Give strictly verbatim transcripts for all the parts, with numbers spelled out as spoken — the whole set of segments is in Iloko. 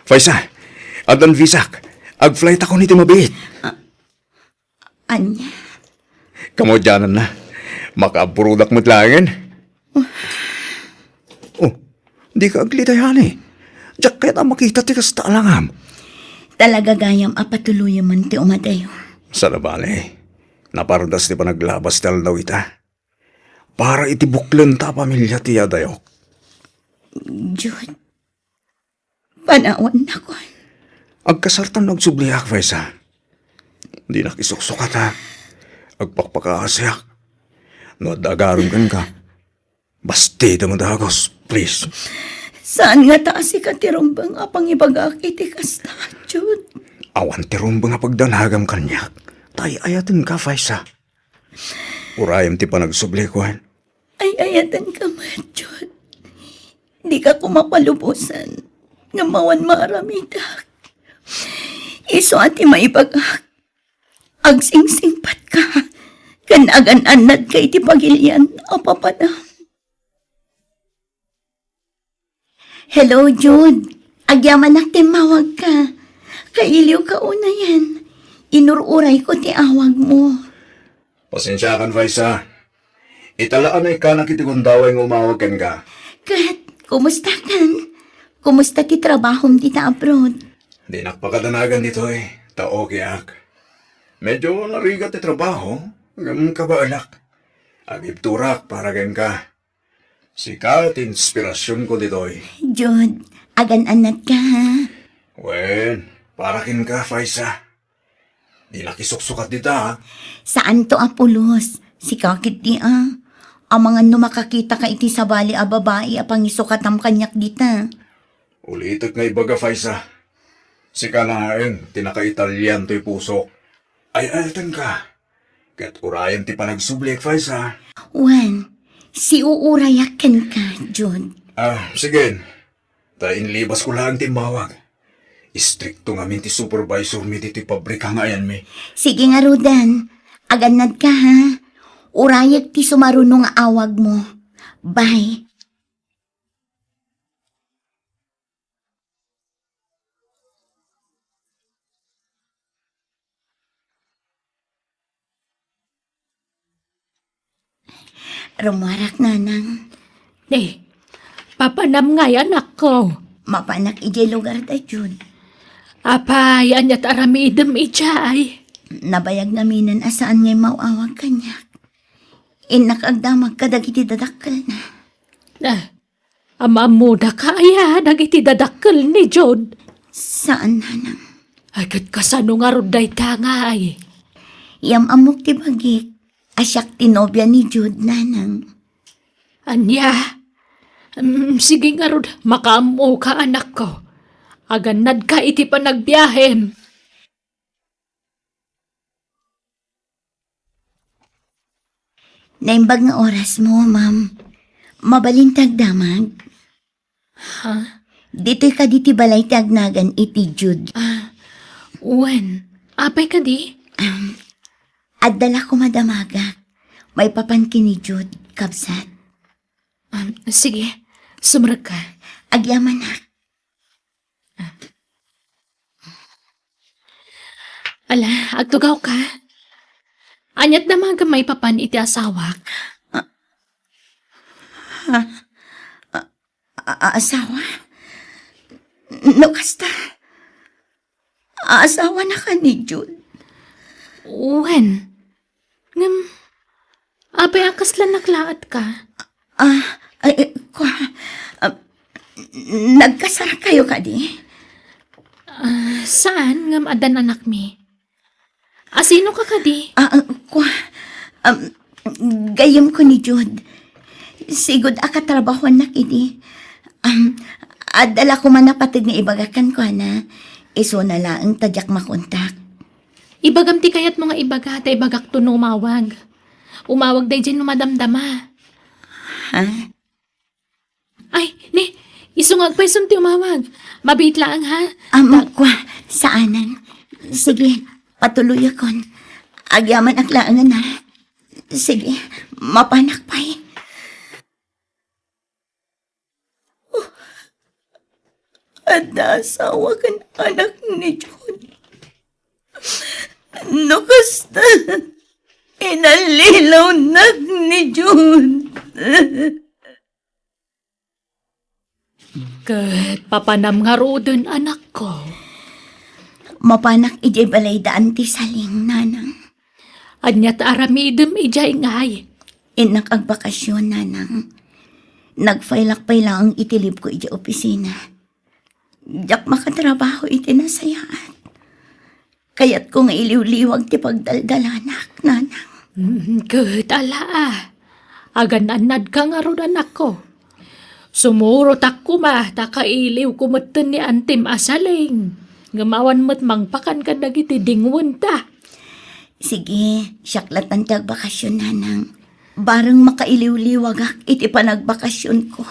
Faisa, addan visak. Ag-flightakon iti mabiit. Ania? Kamaudiananna. Makaabroadak met laengen. Oh, dika aglidayani. Diak kayat a makita ti kasta a langam. Talaga gayam a patuloyem ti umadayo. Saan a bale, napardas ti panaglabas ti aldaw ita. Para iti buklenta a pamilia ti adayok. Jude, panawannakon. Agkasartan no agsubliak, Faisa. Dinak isuksukat, ha? Agpakpakaasiak. No adda agarem kenka, bastidem a dagus, please. Saan ngata a sika ti rumbeng a pangibagak iti kasta, Jude? Awan ti rumbeng a pagdanagam kaniak. Ta ay-ayatenka, Faisa. Urayem ti panagsublikuan. Ay-ayatenka met, Jude. Dika koma palubosan nga awan maaramidak. Isu a ti maibagak, agsingsingpatka ken agan-annadka iti pagilian a papanam. Hello, Jude. Agyamanak ta immawagka. Kailiwka unayen. Inur-urayko ti awagmo. Pasensiakan, Faisa. Ita la a naikkanak iti gundaway nga umawag kenka. Ket, kumustakan? Kumusta ti trabahom dita abroad? Dinak pakadanagan ditoy, ta okeyak. Medyo narigat ti trabaho, ngem kabaelak. Agibturak para kenka. Sika ti inspirasionko ditoy. Jude, agan-annatka, ha? Wen, para kenka, Faisa. Dinak isuksukat dita, ha? Saanto a pulos. Sika ketdi, a. Amangan no makakitaka iti sabali a babai a pangisukatam kaniak dita. Ulitek nga ibaga, Faisa. Sika laeng ti nakaitalian toy pusok. Ay-ayatenka. Ket urayem ti panagsublik, Faisa. Wen, siuurayak kenka, Jude. Ah, sige. Ta inlibasko laeng ti immawag. Istrikto ngamin ti supervisormi ditoy pabrika nga ayanmi. Sige ngaruden. Agannadka, ha? Urayek ti sumaruno nga awagmo. Bye. Rummuarak, nanang. Eh, papanam ngay, anakko? Mapanak idiay lugarda, Jude. Apay, ania ti aramidem idiay? Nabayag ngaminen a saan nga immaw-awag kaniak. Innak agdamag kadagiti dadakkelna. Ah, Am-ammodaka aya dagiti dadakkel ni Jude? Saan, nanang. Ay, ket kasano ngarud dayta ngay? Yam-ammok ti bagik a siak ti nobia ni Jude, nanang. Ania? Mm, sige ngarud, makaammoka, anakko. Agannadka iti panagbiahem. Naimbag nga orasmo, ma'am. Mabalin ti agdamag? Ha? Ditoy kadi ti balay ti agnagan iti Jude? Ah, wen. Apay kadi? Um, adda la koma damagak. Maipapan ken ni Jude, kabsat. Um, sige. Sumrekka. Agyamanak. Ala, agtugawka. Ania ti damagem maipapan iti asawak? Ah, ah, ah, asawa? No kasta, asawanaka ni Jude? Wen. Ngem, apay a kasla naklaatka? Ah, ay, eh, kua, ah, nagkasarkayo kadi? Ah, saan, ngem addan anakmi. Asinoka kadi? Ah, ah, kua, um, gayyemko ni Jude. Sigud a katrabahoannak idi. Um, adda la koma napateg nga ibagak kenkuana. Isuna laeng ta diak makontak. Ibagam ti kayatmo nga ibaga, ta ibagakto no umawag. Umawag daydiay no madamdama. Ha? Ay, ni, isu nga agpayson ti umawag. Mabiit laeng, ha? Am, ta- kua, saanen. Sige, patuloyakon. Agyamanak laengen, ha? Sige, mapanak pay. adda asawa ken anak ni John. No kasta, inallilawnak ni John. Ket papanam ngaruden, anakko? Mapanak idiay balay da Anti Saling, nanang. Ania ti aramidem idiay ngay? Innak agbakasyon, nanang. Nagfaylak pay laeng iti leave ko idiay opisina. Diak makatrabaho iti nasayaat. Kayatko nga iliwliwag ti pagdaldalanak, nanang. Mm, ket ala, a. Agan-annadka ngarud, anakko. Sumurotak koma ta kailiwko metten ni Antim a Saling. Ngem awan met mangpakan kadagiti dingwenta. Sige, siak latta ti agbakasyon, nanang. Bareng makailiwliwagak iti panagbakasyonko.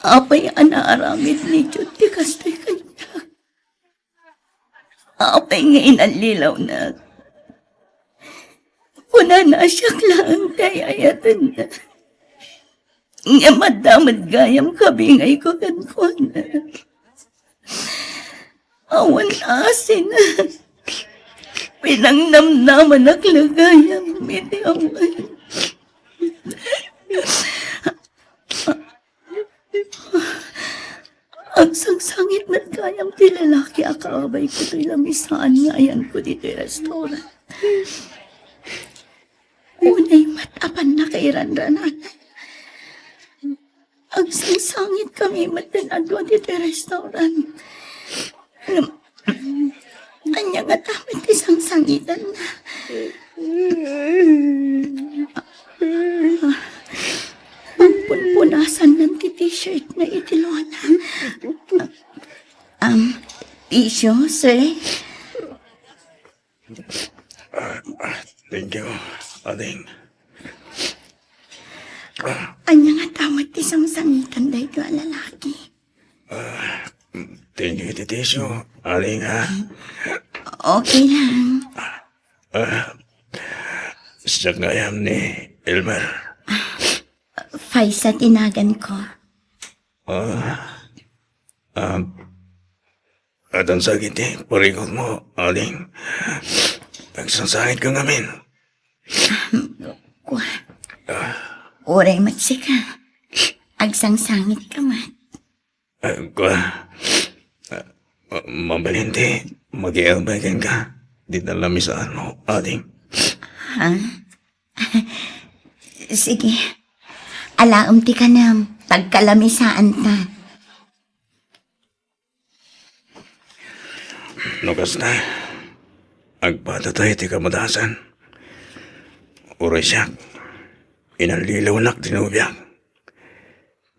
Apay a naaramid ni Jude ti kastoy kaniak? Apay nga inallilawnak? Kunana a siak laeng ti ay-ayatenna. Ngem adda met gayam kabingayko kenkuana. Awan la asina. Pinangnamnamanak la gayam iti awan. Agsangsangit met gayam ti lalaki a kaabayko toy lamisaan nga ayanko ditoy restaurant. Unay met apan nakairanranan. Agsangsangitkami met ti adua ditoy restaurant. Ngem, ania ngata met ti sangsangitanna? Pagpunpunasanna ti t-shirtna iti lona. Um, tissue, sir? Ah, thank you, ading. Ania ngata met ti sangsangitan daytoy a lalaki? Ah, thank you iti tissue, ading, ha? Okay lang. Ah, siak gayam ni Elmer. Faisa ti naganko. Ah, ah, Adda sakit ti parikutmo, ading. Agsangsangit ka ngamin. Kua. Uray met sika. Agsangsangit ka met. Ah, kua. Ah, ma-, mabalin ti makiagbay kenka. Dita lamisaanmo, ading. Ha? Sige. Alaem ti kanem. Tagkalamisaanta. No kasta, agpadata iti kamadasan. Uray siak, inallilawnak ti nobiak.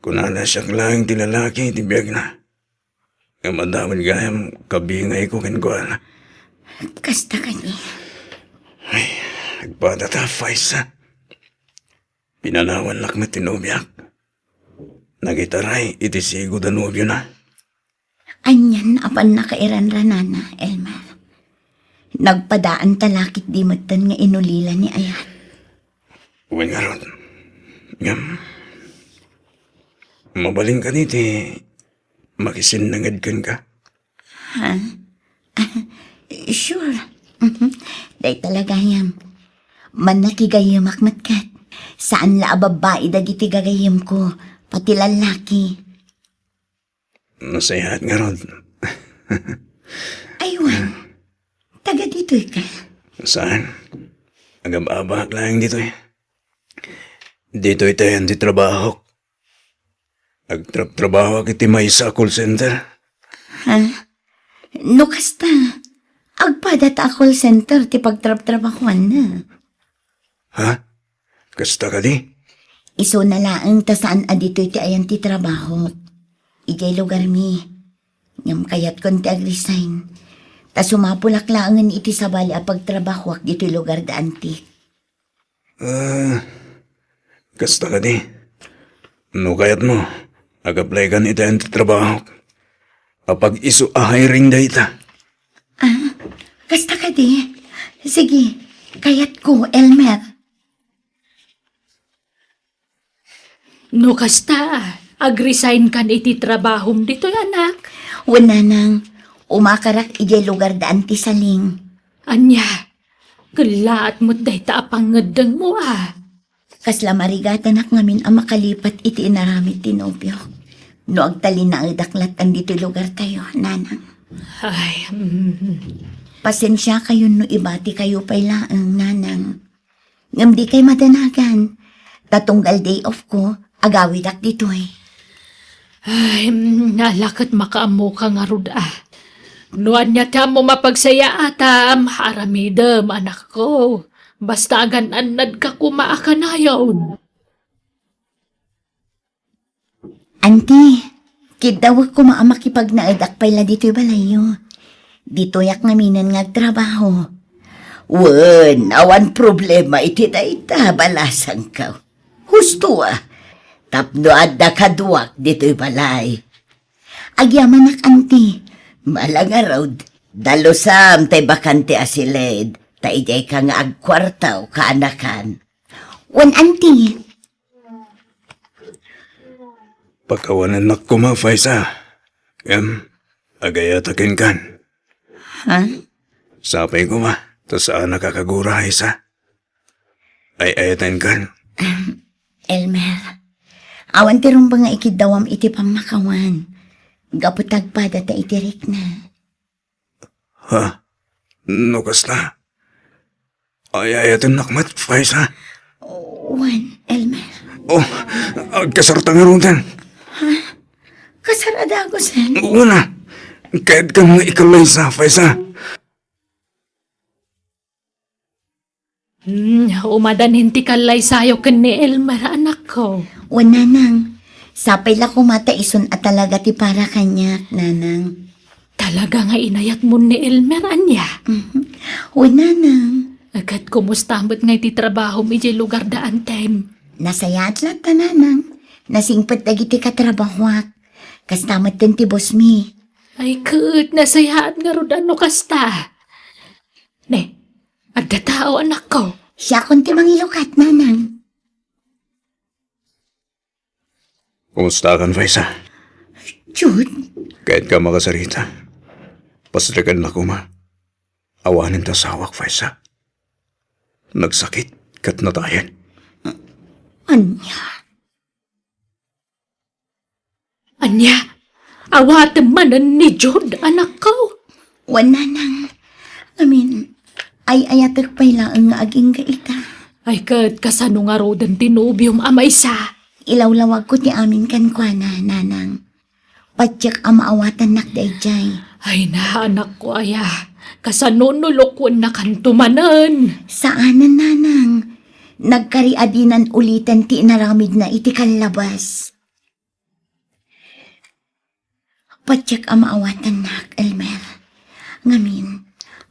Kunana, siak laeng ti lalaki iti biagna. Ngem adda met gayam kabingayko kenkuana. Kasta kadi. Ay, agpadata, Faisa. Pinanawannak met ti nobiak. Nagitaray iti sigud a nobiona. Anian a pannakairanranana, Elmer? Nagpadaan ta la ketdi metten nga inulila ni Ayat. Wen ngarud. Ngem, mabalin kadi ti makisinnanged kenka? Ha? Sure. Mhm. Dayta la gayam. Mannakigayemak met ket. Saan la a babbai dagiti gagayemko, pati lallaki. Nasayaat ngarud. Ay, wen. Taga ditoy ka? Saan? Agab-abaak laeng ditoy. Ditoy ti ayan ti trabahok. Agtrabtrabahoak iti maysa a call center. Ha? No kasta, agpadata a call center ti pagtrabtrabahoanna. Ha? Kasta kadi? Isuna laeng ta saan a ditoy ti ayan ti trabahok. Idiay lugarmi. Ngem kayatkon ti agresign. Ta sumapulak laengen iti sabali a pagtrabahoak ditoy lugar da Antique. Ah, kasta kadi. No kayatmo, ag-apply kan iti ayan ti trabahok. Apag-isu a hiring dayta. Ah, kasta kadi. Sige, kayatko, Elmer. No kasta, Ag-resign kan iti trabahom ditoy, anak? Wen, nanang, umakarak idiay lugar da Auntie Saling. Ania, kellaat met dayta a pangngeddengmo a. Kasla marigatanak ngamin a makalipat iti inaramid ti nobiok. No agtalinaedak latta ditoy lugartayo, nanang. Ay, mm. Pasensiakayon no ibatikayo pay laeng, nanang. Ngem dikay madanagan. Ta tunggal day off ko, agawidak ditoy. Ay, mm, ala ket makaammoka ngarud a. No ania ti ammom a pagsayaatam, aramidem, anakko. Basta agan-annadka koma a kanayon. Anti, kiddawek koma a makipagnaedak pay la ditoy balayyo. Ditoyak ngaminen nga agtrabaho. Wen, awan problema iti dayta, balasangko. Husto a, tapno adda kaduak ditoy balay. Agyamanak, anti. Mala ngarud, dalusam tay bakante a siled, ta idiayka nga agkuarto kaanakan. Wen, anti. Pakawanennak koma, Faisa. Ngem, agayata kenkan. Ha? Sapay koma, ta saanak a kagura, Faisa. Ay-ayatenkan. Ahem, Elmer, awan ti rumbeng nga ikiddawam iti pammakawan. Gapu ta agpadata iti rikna. Ha? No kasta, ay-ayatennak met, Faisa? Wen, Elmer. Oh, agkasarta ngaruden. Ha? Kasar a dagusen? Wen a. Kayatkan nga ikallaysa, Faisa. Hmm, umadanin ti kallaysayo ken ni Elmer, anakko. Wen, nanang. Sapay la koma ta isun a talaga ti para kaniak, nanang. Talaga nga inayatmon ni Elmer, ania? Mhm. Wen, nanang. Ket kumusta met ngay ti trabahom idiay lugar da antem? Nasayaat latta, nanang. Nasingpet dagiti katrabahoak. Kasta metten ti bossmi. Ay, ket nasayaat ngarud a no kasta. Ne, adda tao, anakko. Siakon ti mangilukat, nanang. Kumustakan, Faisa? Jude? Kayatka makasarita. Pasrekennak koma. Awanen ti asawak, Faisa. Nagsakit ket natayen. Ania? Ania? Awatem manen ni Jude, anakko? Wen, nanang. Amin, ay-ayatek pay laeng nga agingga ita. Ay, ket kasano ngaruden ti nobiom a maysa? Ilawlawagko ti amin kenkuana, nanang. Patiek a maawatannak daydiay. Ay, na, anakko aya. Kasano no lokuennakanto manen? Saanen, nanang. Nagkariadinan uliten ti inaramidna iti kallabas. Patiek a maawatannak, Elmer. Ngamin,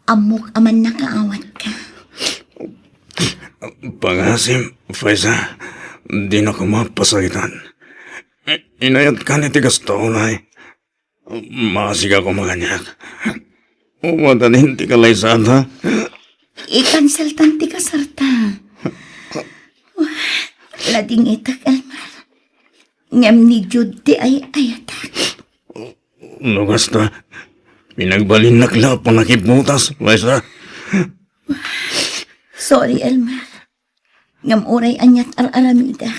ammok a mannakaawatka. Pangasim, Faisa, dina koma pasakitan. I-, inayatkan iti gasto, unay. Maasika koma kaniak. Umadanin ti kalaysata. I-canceltan ti kasarta. Ladingitak, Elmer. Ngem ni Jude ti ay-ayatak. No kasta, pinagbalinnak la a pannakibutas, Faisa. Sorry, Elmer. Ngem uray aniat ar-aramidak,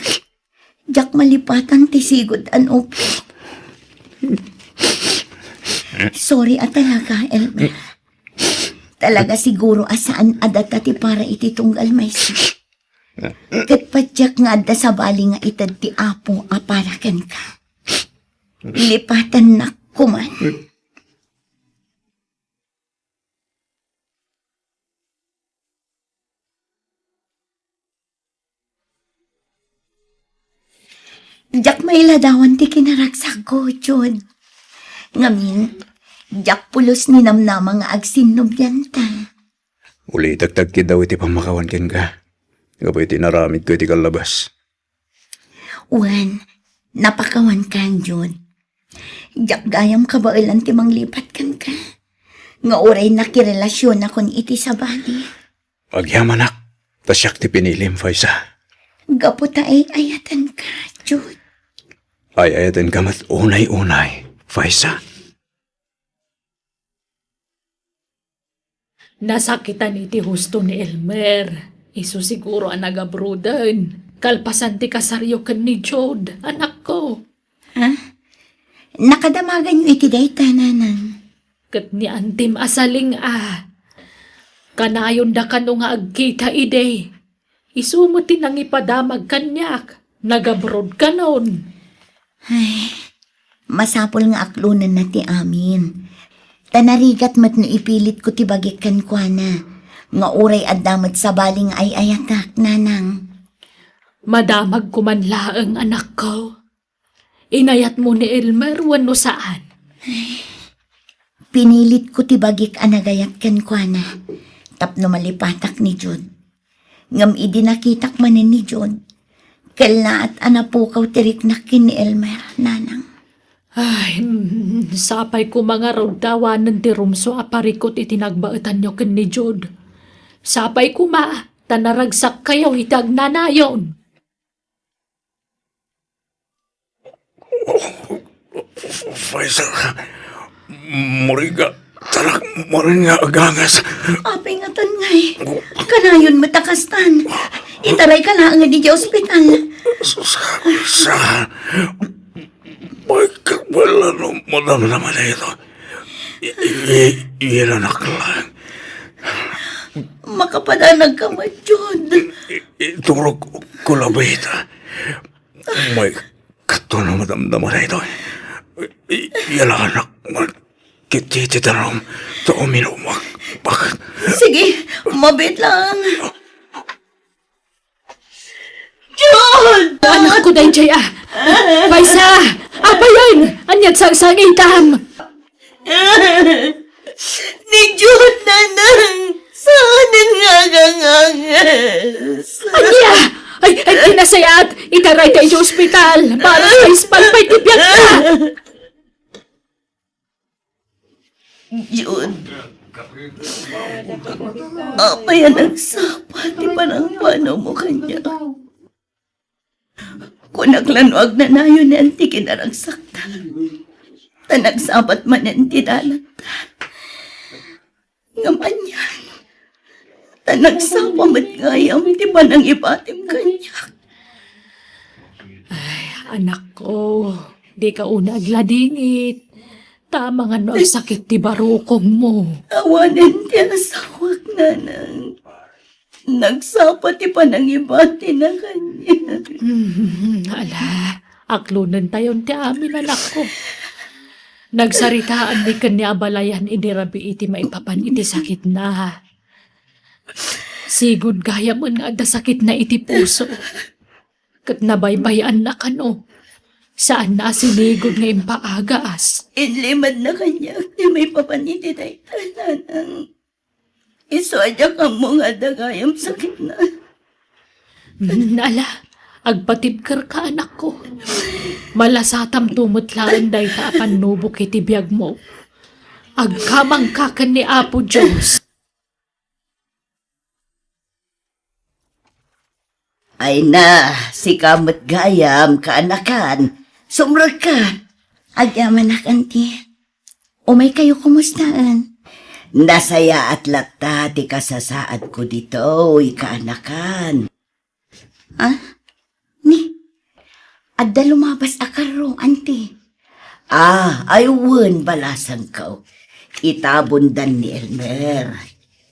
diak malipatan ti sigud a nobio. Sorry a talaga, Elmer. Talaga siguro a saan a data ti para iti tunggal maysa. Ket patiek nga adda sabali nga ited ti Apo a para kenka. Lipatannak koman. Diak mailadawan ti kinaragsakko, Jude. Ngamin, diak pulos ninamnama nga agsinnobianta. Ulitek ti agkiddaw iti pammakawan kenka, gapu iti inaramidko iti kallabas. Wen, napakawankan, Jude. Diak gayam kabaelan ti manglipat kenka, nga uray nakirelasionakon iti sabali. Agyamanak, ta siak ti pinilim, Faisa. Gapu ta ay-ayatenka, Jude. Ay-ayatenka met unay-unay, Faisa. Nasakitan iti husto ni Elmer. Isu siguro a nagabruden. Kalpasan ti kasaryo ken ni Jude, anakko. Ha? Nakadamaganyo iti dayta, nanang? Ket ni antim a saling a. Kanayonda kano nga agkita idi. Isu met ti nangipadamag kaniak. Nagabrod kanon. Ay, masapul nga aklonenna ti amin. Ta narigat met no ipilitko ti bagik kenkuana, nga uray adda met sabali nga ay-ayatak, nanang. Madamagko man laeng, anakko. Inayatmo ni Elmer wenno saan? Pinilitko ti bagik a nagayat kenkuana tapno malipatak ni Jude. Ngem idi nakitak manen ni Jude, kellaat a napukaw ti riknak ken ni Elmer, nanang. Ay, mm, sapay koma ngarud ta awanen ti rumsua a parikut iti nagbaetanyo ken ni Jude. Sapay koma ta naragsakkayo iti agnanayon. Faisa, muriga, tanak, marin nga agangas. Apay ngatan ngay? Kanayon met a kastan. Itarayka laeng iti ospital. Sa, sa, may kabala no madamdama na ito. I, i, iyananak lang. Makapadanagka met, Jude. I, iturog ko labita. May katon a madamdama daytoy. I-, iyalanak man. Kiti ti darum ta uminumak. Bakit? Sige, mabit lang. Jude! Anakko daydiay a. Faisa! Apayen! Ania't sangsangitam? Ni Jude, nanang, saanen nga agangas? Ania? Ay, ay, di nasayaat. Itarayta iti ospital. Para sa ispalpay ti biagna. Jude, apay a nagsapa ti panangpanaw mo kaniak? Kunak la no agnanayon ti kinaragsakta. Ta nagsapat manen ti dalanta. Ngem anian, ta nagsapa met gayam ti panangibatim kaniak. Ay, anakko, dika unay agladingit. Ta amangan no agsakit ti barukongmo. Awanen ti asawak, nanang. Nagsapa ti panangibatina kaniak. Hmm, ala, aklonentayon ti amin, anakko. Nagsaritaan ni ken ni abalayan idi rabii ti maipapan iti sakitna. Sigud gayamen nga adda sakitna iti puso. Ket nabaybay-anna kano. Saanna a sinigud nga impaagas. Inlimadna kaniak ti maipapan iti dayta, nanang. Isu a diak ammo nga adda gayam sakitna. Hmm, ala, agpatibkerka, anakko. Malasatamto met laeng dayta a pannubok iti biagmo. Agkamangka ken ni Apo Dios. Ay na, sika met gayam, kaanakan. Sumrekka. Agyamanak, anti. Umaykayo kumustaen? Nasayaat latta ti kasasaadko ditoy, kaanakan. Ah? Ni, adda lumabas a karro, anti. Ah, ay wen, balasangko. Itabondan ni Elmer.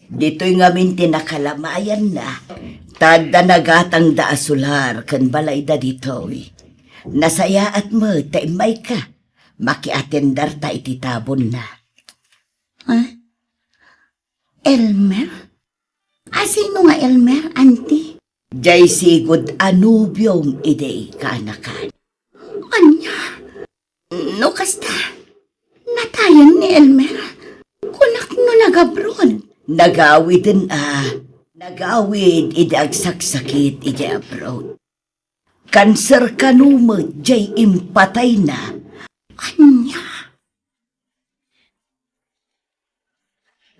Ditoy ngamin ti nakalamayanna. Ta adda nagatangda a solar ken balayda ditoy. Nasayaat met ta immayka. Makiatendarta iti tabonna. Ah? Elmer? A sino nga Elmer, anti? Jay sigud a nobiom idi, kaanakan. Ania? No kasta, natayen ni Elmer? Kunak no nagabroad? Nagawiden a. Nagawid idi agsaksakit idiay abroad. Kanser kano met jay impatayna. Ania?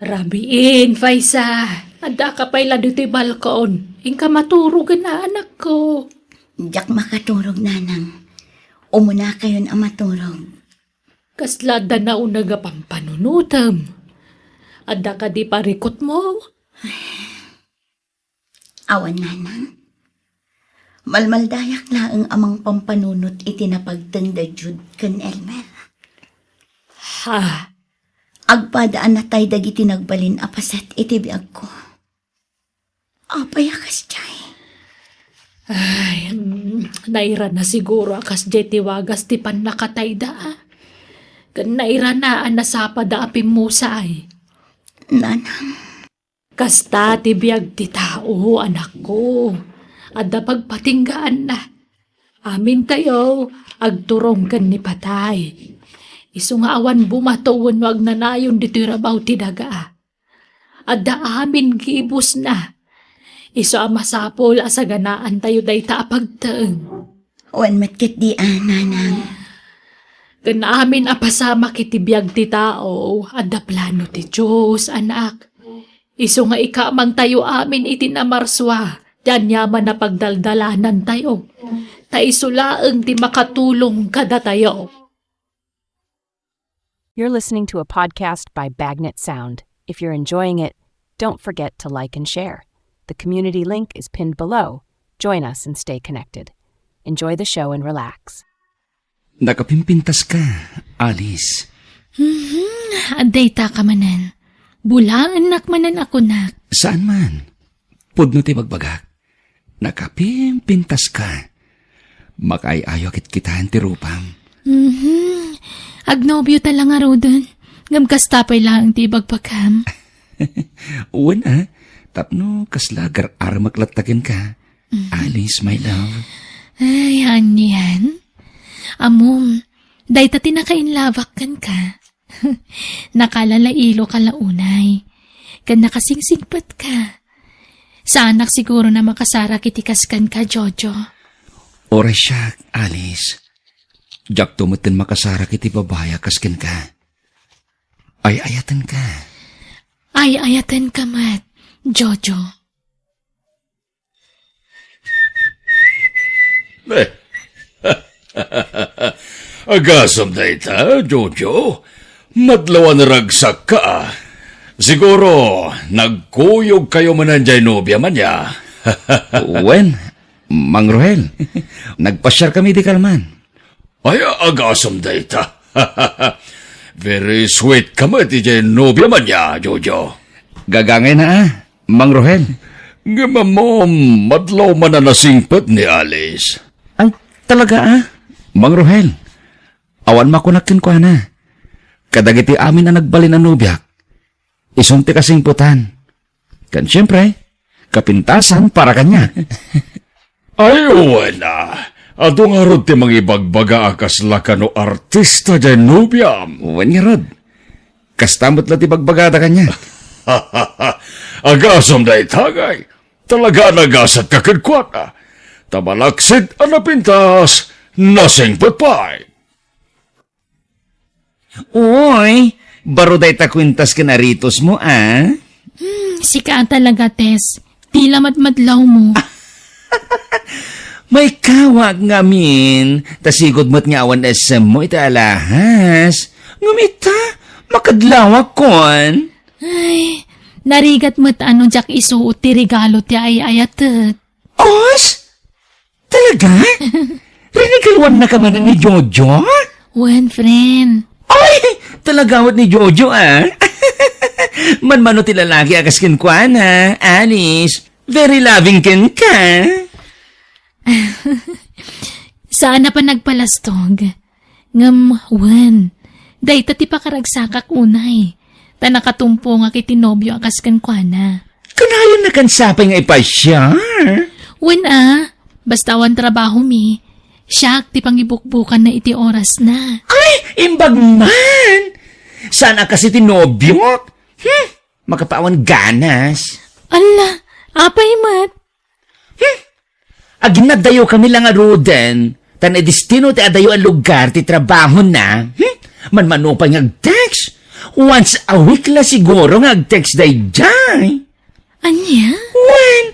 Rabiin, Faisa. Addaka pay la ditoy balkon. Inka maturogen a, anakko. Diak makaturog, nanang. Umunakayon a maturog. Kasla adda nauneg a pampanunotem? Adda kadi parikutmo? Awan, nanang. Malmaldayak laeng a mangpampanunot iti napagteng da Jude ken Elmer. Ha? Agpada a natay dagiti nagbalin a paset iti biagko. Apay a kasdiay? Ay, mm, nairana siguro a kasdiay ti wagas ti pannakatayda, a. Ken nairana a nasapada a pimmusay. Nanang. Kasta ti biag ti tao, anakko. Adda pagpatinggaanna. Amintayo, agturong ken ni patay. Isu nga awan bumato wenno agnanayon ditoy rabaw ti daga. Adda amin gibusna. Isu a masapul a saganaantayo dayta a pagteng. Wen met ketdi a, nanang. Ken amin a pasamak iti biag ti tao, adda plano ti Dios, anak. Isu nga ikamangtayo amin iti namarsua ti aniaman a pagdaldalanantayo. Ta isu laeng ti makatulong kadatayo. You're listening to a podcast by Bagnet Sound. If you're enjoying it, don't forget to like and share. The community link is pinned below. Join us and stay connected. Enjoy the show and relax. Nakapimpintas ka, Alice. Mhm, adda ita ka manen. Bulaennak manen a kunak. Saan man? Pudno ti bagbagak. Nakapimpintas ka. Makaay-ayo a kitkitaen ti rupam. Mhm. Agnobio ta la ngaruden. Ngem kasta pay laeng ti ibagbagam. Wen a, tapno kasla agar-aramek latta kenka. Mhm. Alice, my love. Ay, anian? Ammom, dayta ti nakainlabak kenka. Nakalalailo ka la unay. Ken nakasingsingpet ka. Saanak siguro a makasarak iti kas kenka, Jojo. Uray siak, Alice. Diakto metten makasarak iti babai a kas kenka. Ay-ayatenka. Ay-ayatenka met, Jojo. Agasem dayta, Jojo? Madlaw a naragsakka, a. Siguro, nagkuyogkayo manen diay nobiam ania? Wen, Mang Rohel, nagpasiarkami idi kalman. Ay, agasem dayta. Very sweet ka met idiay nobiam ania, Jojo. Gagangayna, a, Mang Rohel. Ngem ammom, madlaw man a nasingpet ni Alice. Ay, talaga, a, Mang Rohel. Awan makunak kenkuana. Kadagiti amin a nagbalin a nobiak, isun ti kasingpetan. Ken siempre, kapintasan para kaniak. Ay, wen a. Adu ngarud ti mangibagbaga a kasla kano artista diay nobiam. Wen ngarud. Kasta met la ti bagbagada kaniak. Agasem dayta, ngay. Talaga a nagasatka kenkuana. Ta malaksid a napintas, nasingpet pay. Uy, baro dayta kuentas ken aritosmo, a? Hmm, sika talaga, Tess. Ti la madmadlawmo. Maikawak ngamin, ta sigud met nga awan esemmo iti alahas. Ngem ita, makadlawak kon. Ay, narigat met a no diak isuot ti regalo ti ay-ayatek. Os? Talaga? Rinigaluannaka manen ni Jojo? Wen, friend. Ay! Talaga met ni Jojo, a. Manmano ti lalaki a kas kenkuana, Alice. Very loving kenka. Saan a panagpalastog. Ngem, wen, dayta ti pakaragsakak unay, ta nakatumpongak iti nobio a kas kenkuana. Kanayon a ken sapay nga ipasiar? Wen a, basta awan trabahomi, siak ti pangibukbukanna iti orasna. Ay, imbag man! Saan a kas iti nobiok? Hmm, makapaawan ganas. Ala, apay met? Hmm? Aginadayokami la ngaruden, ta nadistino ti adayo a lugar ti trabahona. Hmm? Manmano pay nga ag-text. Once a week la siguro nga ag-text daydiay. Ania? Wen,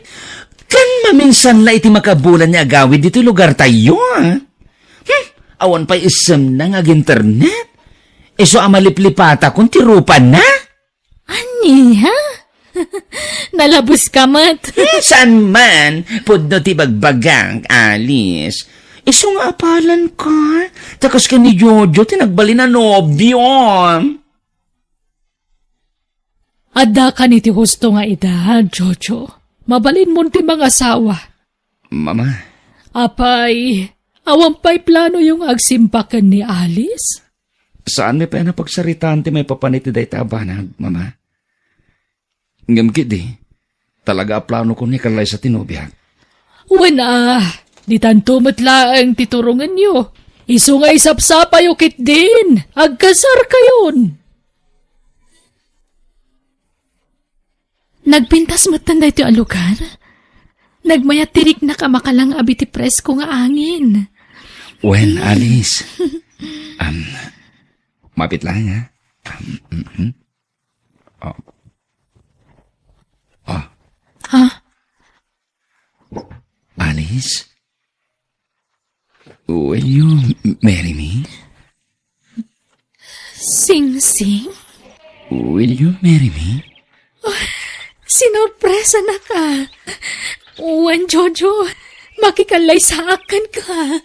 ken maminsan la iti makabulan nga agawid ditoy lugartayo, a. Hmm? Awan pay isemna nga ag-internet. Isu a maliplipatakon ti rupana. Ania? Nalabuska met. Hmm, saan man? Pudno ti bagbagak, Alice. Isu nga apalan ka. Ta kas ken ni Jojo ti nagbalin a nobiom. Adda kan iti husto nga edad, Jojo. Mabalinmon ti mangasawa. Mama. Apay, awan pay planoyo nga agsimba ken ni Alice? Saanmi pay a napagsaritaan ti maipapan iti dayta a banag, Mama. Ngem ketdi, talaga a planokon nga ikallaysa ti nobiak. Wen a, ditanto met laeng ti turongenyo. Isu nga isapsapayo ketdin, agkasarkayon. Nagpintas metten daytoy a lugar. Nagmayat ti riknak a makalang-ab iti presko nga angin. Wen, Alice. Um, mapit lang, ha? Um, mhm. Oh. Oh. Ha? Alice? Will you marry me? Singsing? Will you marry me? Oh, sinorpresanak a. Wen, Jojo, makikallaysaak kenka.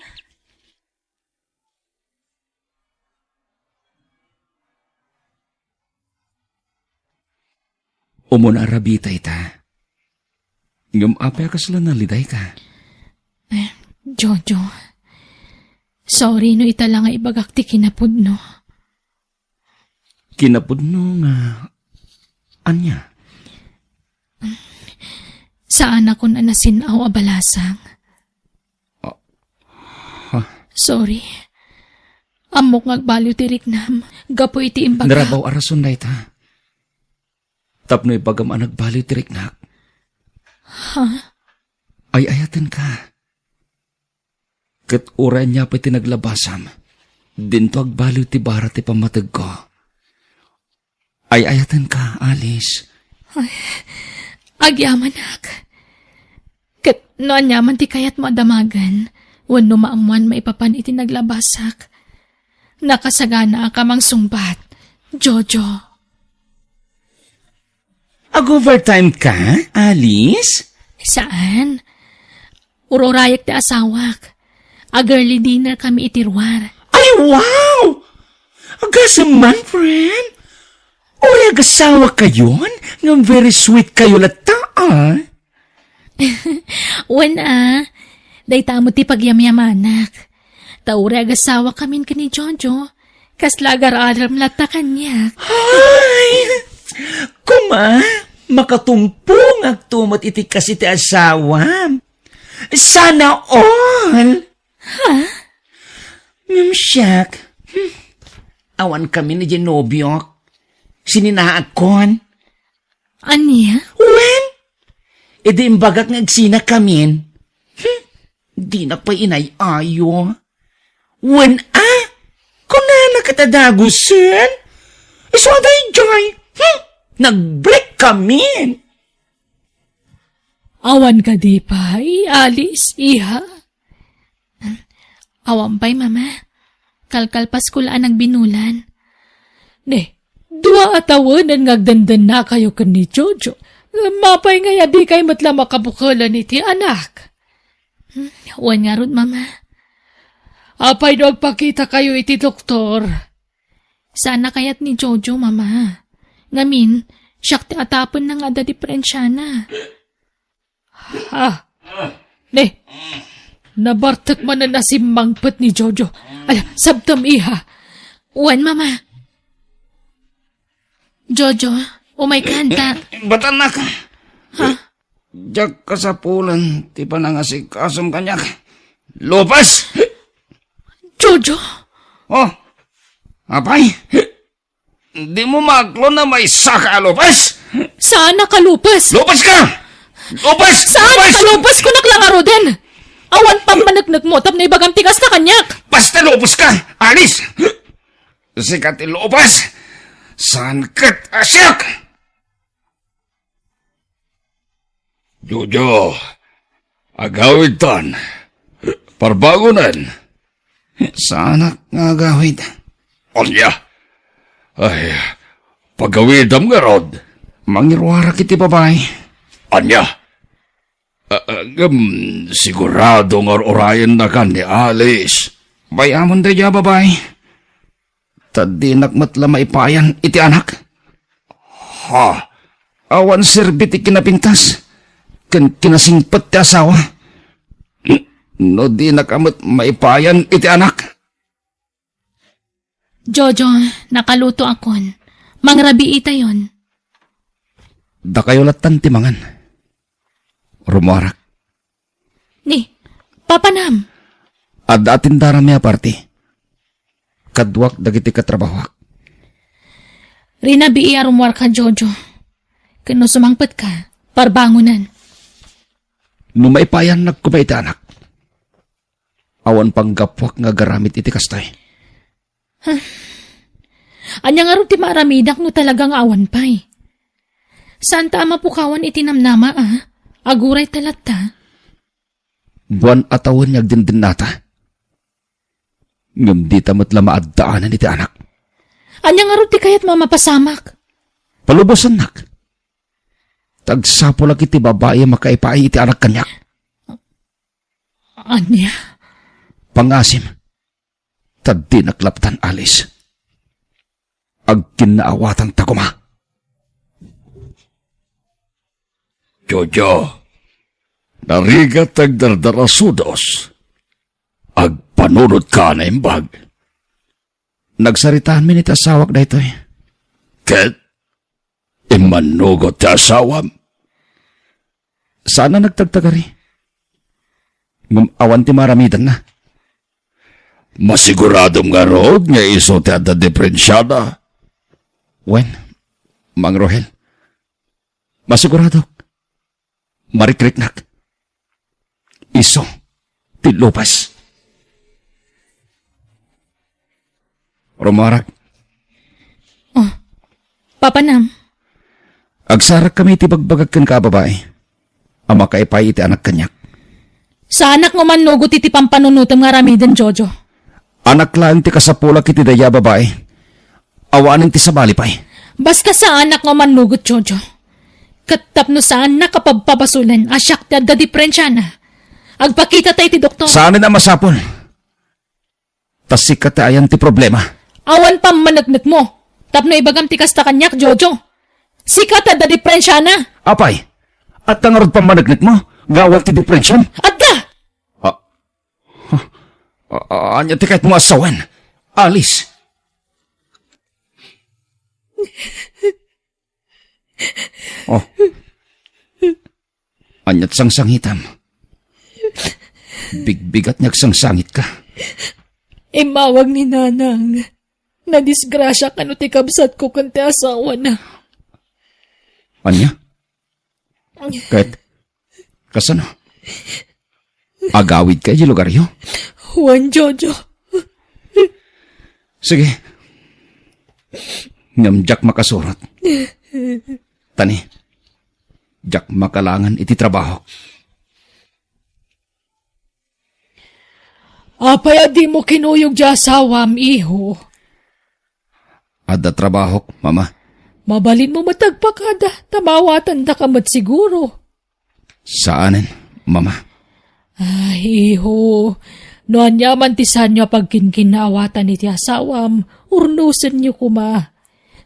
Umuna a rabita ita. Ngem apay a kasla nalidayka? Eh, Jojo, sorry no ita la nga ibagak ti kinapudno. Kinapudno nga ania? Saanakon a nasin-aw a balasang. Ah, ha? Sorry. Ammok nga agbaliw ti riknam gapu iti imbagak. Narabaw a rason dayta. Tapno ibagam a nagbaliw ti riknak. Ha? Ay-ayatenka. Ket uray ania pay ti naglabasam, dinto agbaliw ti bara ti pammategko. Ay-ayatenka, Alice. Ay, agyamanak. Ket no aniaman ti kayatmo a damagen, wenno maammoan maipapan iti naglabasak, nakasaganaak a mangsungbat, Jojo. Ag-overtime ka, Alice? Saan? Ururayek ti asawak. Ag-early dinner kami iti ruar. Ay, wow! Agasem man, friend. Uray agasawa kayon, ngem very sweet kayo latta, ah. Wen a, dayta met ti pagyamyamanak. Ta uray agasawa kamin ken ni Jojo, kasla agar-arem latta kaniak. Ay! Kuma, makatumpongak to met iti kas iti asawam. Sana all! Ha? Ngem siak, hmm, awan kami ni Genobiok. Sininaakon. Ania? Wen, idi imbagak nga agsina kamin. Hmm, dinak pay inay-ayo. Wen a, kunana ket a dagusen. Isu a daydiay. Hmm, nag-break kamin. Awan kadi pay, Alice, iha? Awan pay, Mama. Kalkalpasko la a nagbinulan. Ne, dua a tawenen nga agdendennakayo ken ni Jojo. Mapay ngay a dikay met la makabukelen iti anak. Hmm, wen ngarud, Mama. Apay no agpakitakayo iti doktor? Saan a kayat ni Jojo, Mama. Ngamin, siak ti atapenna nga adda diperensiana. Ha? Ne, nabartek manen a simmangpet ni Jojo. Ala, sabtem, iha. Wen, Mama. Jojo, umayka anta. Batanak. Ha? Diak kasapulan ti panangasikasom kaniak. Lupes! Jojo? Oh, apay? Dimo maaklon a maysaka a lupes? Saan a kalupes? Lupes ka! Lupes! Saan a kalupes? Kunak la ngaruden! Awan pammaneknekmo tapno ibagam ti kasta kaniak! Basta lupes ka! Alice! Sika ti lupes! Saan ket a siak! Jojo, agawidtan. Parbangonen. Saanak nga agawid. Ania? Ay, pagawidam ngarud. Mangiruarak iti babai. Ania? Ah, ah, ngem sigurado nga ur-urayennakan ni Alice. Bay-amon daydiay a babai. Ta dinak met la maipayan iti anak. Ha? Awan serbi ti kinapintas ken kinasingpet ti asawa. No dinak met maipayan iti anak. Jojo, nakalutoakon. Mangrabiitayon. Dakayo lattan ti mangan. Rumuarak. Ni, papanam. Adda atindaranmi a parti. Kaduak dagiti katrabahoak. Rinabii a rumuarka, Jojo. Ken no sumangpetka, parbangonan. No maipayannak koma iti anak, awan panggapuak nga agaramid iti kastoy. Ania ngarud ti maaramidak no talaga nga awan pay? Saanta a mapukawan iti namnama, a? Aguray ta latta. Buan a tawen nga agdindennata. Ngem dita met la maaddaanan iti anak. Ania ngarud ti kayatmo a mapasamak? Palubosannak. Ta agsapulak iti babai a makaipaay iti anak kaniak. Ania? Pangasim. Ta dinak laptan, Alice. Agkinnaawatanta koma. Jojo, narigat ti agdardarasudos. Agpanunotka a naimbag. Nagsaritaanmi iti asawak daytoy. Ket immannugot ti asawam? Saan a nagtagtagari. Ngem awan ti maaramidanna. Masiguradom ngarud nga isu ti adda diperensiana? Wen, Mang Rohel, masiguradok. Marikriknak. Isu ti Lopez. Rumarag. Oh, papanam. Agsarakkami iti bagbagak kenka a babai a makaipaay iti anak kaniak. Saanak nga umannugot iti pampanunotem nga aramiden, Jojo. Anak laeng ti kasapulak iti daydiay a babai. Awanen ti sabali pay. Basta saanak nga umannugot, Jojo. Ket tapno saannak a pabpabasolen a siak ti adda diperensiana, agpakitata iti doktor. Saanen a masapul. Ta sika ti ayan ti problema. Awan pammaneknekmo. Tapno ibagam ti kasta kaniak, Jojo. Sika ti adda diperensiana. Apay, adda ngarud pammaneknekmo nga awan ti diperensiam? Adda! Ah, ah, ah, ania ti kayatmo a sawen, Alice? Oh. Ania ti sangsangitam? Bigbigat nga agsangsangitka. Immawag ni Nanang. Nadisgrasia kano ti kabsatko ken ti asawana. Ania? Ket, kasano? Agawidka idiay lugaryo? Wen, Jojo. Sige. Ngem diak makasurot. Tani, diak makalangen iti trabahok. Apay a dimo kinuyog ti asawam, iho? Adda trabahok, Mama. Mabalinmo met agpakada, ta maawatandaka met siguro. Saanen, Mama. Ay, iho, no aniaman ti saanyo a pagkinkinnaawatan iti asawam, urnosenyo koma.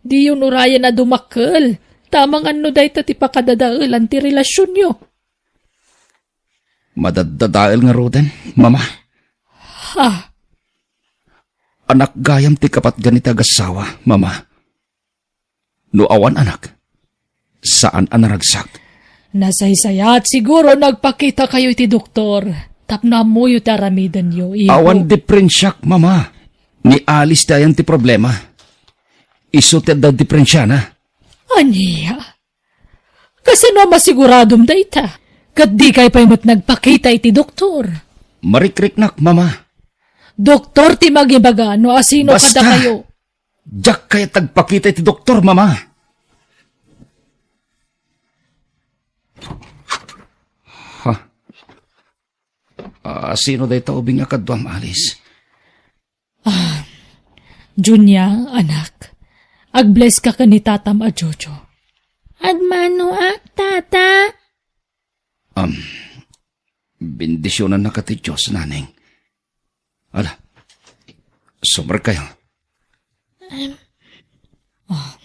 Diyo urayen a dumakkel, ta amangan no dayta ti pakadadaelan ti relasionyo. Madaddadael ngaruden, Mama. Ha? Anak gayam ti kapatgan iti agassawa, Mama. No awan anak, saan a naragsak. Nasaysayaat siguro no agpakitakayo iti doktor tapno ammoyo ti aramidenyo, iho. Awan diperensiak, Mama. Ni Alice ti ayan ti problema. Isu ti adda diperensiana. Ania? Kasano a masiguradom dayta? Ket dikay pay met nagpakita iti doktor? Marikriknak, Mama. Doktor ti mangibaga no asino kadakayo. Basta! Diak kayat agpakita iti doktor, Mama. Ha? Ah, sino dayta ubing a kaduam, Alice? Ah, Junia, anak, ag-bless ka ken ni tatam a Jojo. Agmanoak, tata. Am, bendisionannaka ti Dios, naneng. Ala, sumrekkayo. Em. Ah.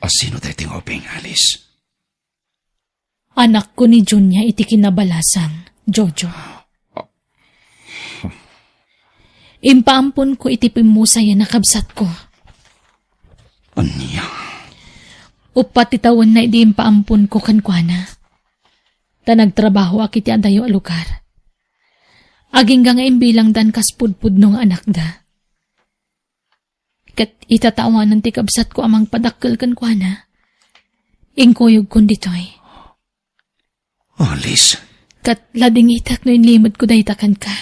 Asino daytoy nga ubing, Alice? Anakko ni Junia iti kinabalasang, Jojo. Impaamponko iti pimmusayan a kabsatko. Ania? Uppat ti tawenna idi impaamponko kenkuana. Ta nagtrabahoak iti adayo a lugar. Agingga nga imbilangdan kas pudpudno nga anakda. Ket ita ta awanen ti kabsatko a mangpadakkel kenkuana, inkuyogkon ditoy. Alice. Ket ladingitek no inlimedko dayta kenka.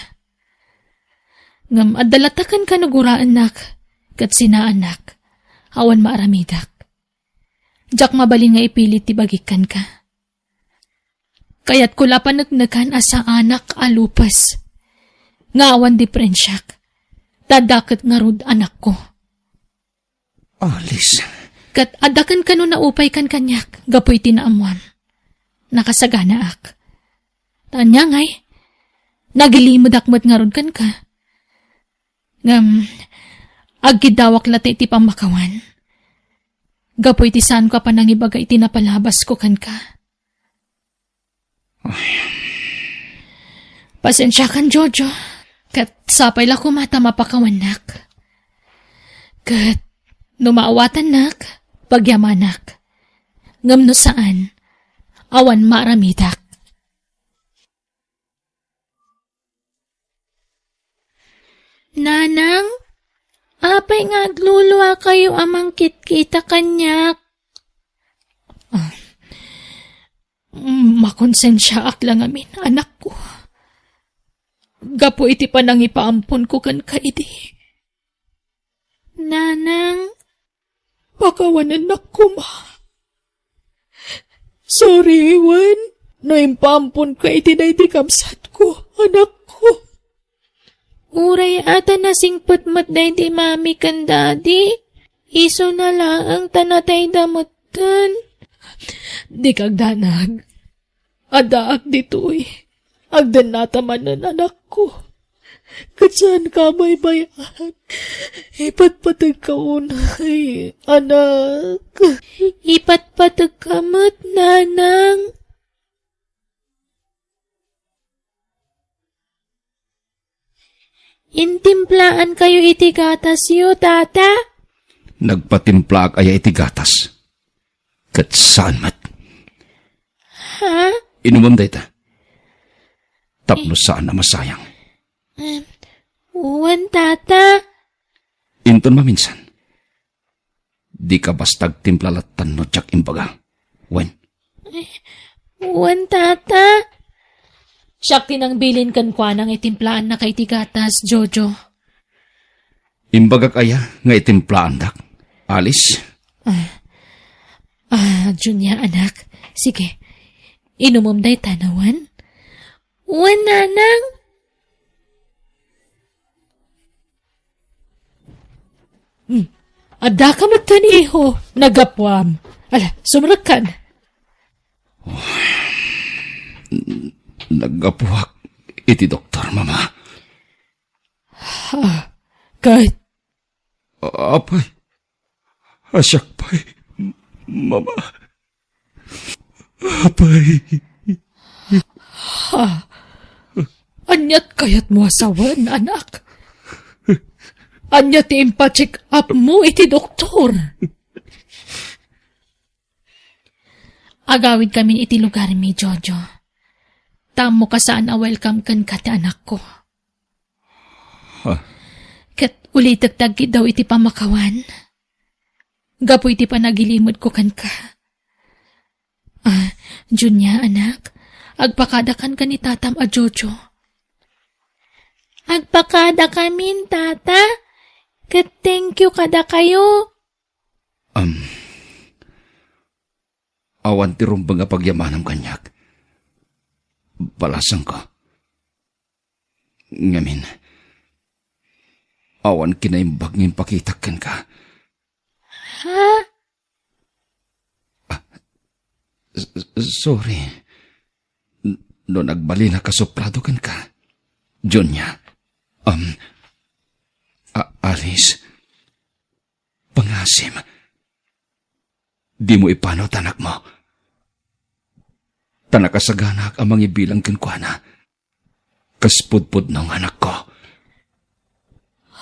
Ngem adda latta kenka no guraennak ket sinaannak, awan maaramidak. Diak mabalin nga ipilit ti bagik kenka. Kayatko la paneknekan a saanak a lupes nga awan diperensiak, ta adda ket ngarud anakko. Alice. Ket adda kenka no naupay kan kaniak gapu iti naammoam. Nakasaganaak. Ta ania ngay, nagilimedak met ngarud kenka. Ngem, agkiddawak latta iti pammakawan. Gapu iti saanko a panangibaga iti napalabasko kenka. Ay. Pasensiakan, Jojo. Ket sapay la koma ta mapakawannak. Ket no maawatannak, pagyamanak. Ngem no saan, awan maaramidak. Nanang, apay nga agluluakayo a mangkitkita kaniak? Ah, makonsensiaak la ngamin, anakko. Gapu iti panangipaamponko kenka idi. Nanang, pakawanennak koma. Sorry wen no impaamponka iti daydi kabsatko, anakko. Uray a ta nasingpet met daydi mami ken daddy, isuna laeng ta natayda metten. Dika agdanag. Addaak ditoy. Agdennata manen, anakko. Ket saanka a baybay-an. Ipatpategka unay, anak. Ipatpategka met, nanang. Intimplaankayo iti gatasyo, tata? Nagpatimplaak aya iti gatas? Ket saan met. Ha? Inumem dayta. Tapno saan a masayang. Em, wen, tata. Inton maminsan. Dika basta agtimpla lattan no diak imbaga. Wen. Wen, tata. Siak ti nangbilin kenkuana nga itimplaannaka iti gatas, Jojo. Imbagak aya nga itimplaandak, Alice? Ah, ah, Junia, anak. Sige. Inumem dayta, wen? Wen, nanang. Hmm. Addaka met ken, iho, naggapuam. Ala, sumrekkan. Naggapuak iti doktor, Mama. Ah, ket? Apay, a siak pay, Mama. Apay. Ha? Aniat kayatmo a sawen, anak? Ania ti impa-check up mo iti doktor? Agawidkamin iti lugarmi, Jojo. Ta ammok a saan a welcome kenka ti anakko. Ha? Ket ulitek ti agkiddaw iti pammakawan. Gapu iti panagilimedko kenka. Ah, Junia, anak, agpakadakan ken ni tatam a Jojo. Agpakadakamin, tata. Ket thank you kadakayo. Am, awan ti rumbeng a pagyamanam kaniak. Balasangko. Ngamin, Awan kinaimbag nga impakitak kenka. Ha? Ah, s-, s-, sorry. N-, no nagbalinaka soprado kenka. Junia. Um, A-, Alice. Pangasim. Dimo ipanaw ti anakmo. Ta nakasaganaak a mangibilang kenkuana. Kas pudpudno nga anakko.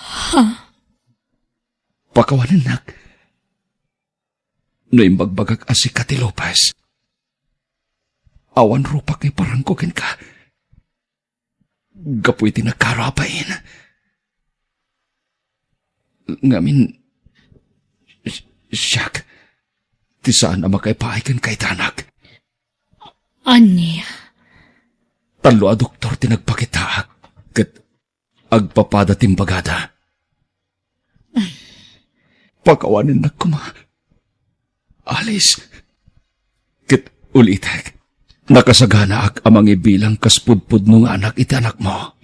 Ha? Pakawanennak. No imbagbagak a sika ti Lopez, awan rupak nga iparangko kenka. Gapu iti nakaro a bain. Ngamin, si-, siak, ti saan a makaipaay kenka iti anak. Ania? Tallo a doktor ti nagpakitaak, ket agpapada ti imbagada. Pakawanennak koma. Alice. Ket ulitek, nakasaganaak a mangibilang kas pudpudno nga anak iti anakmo.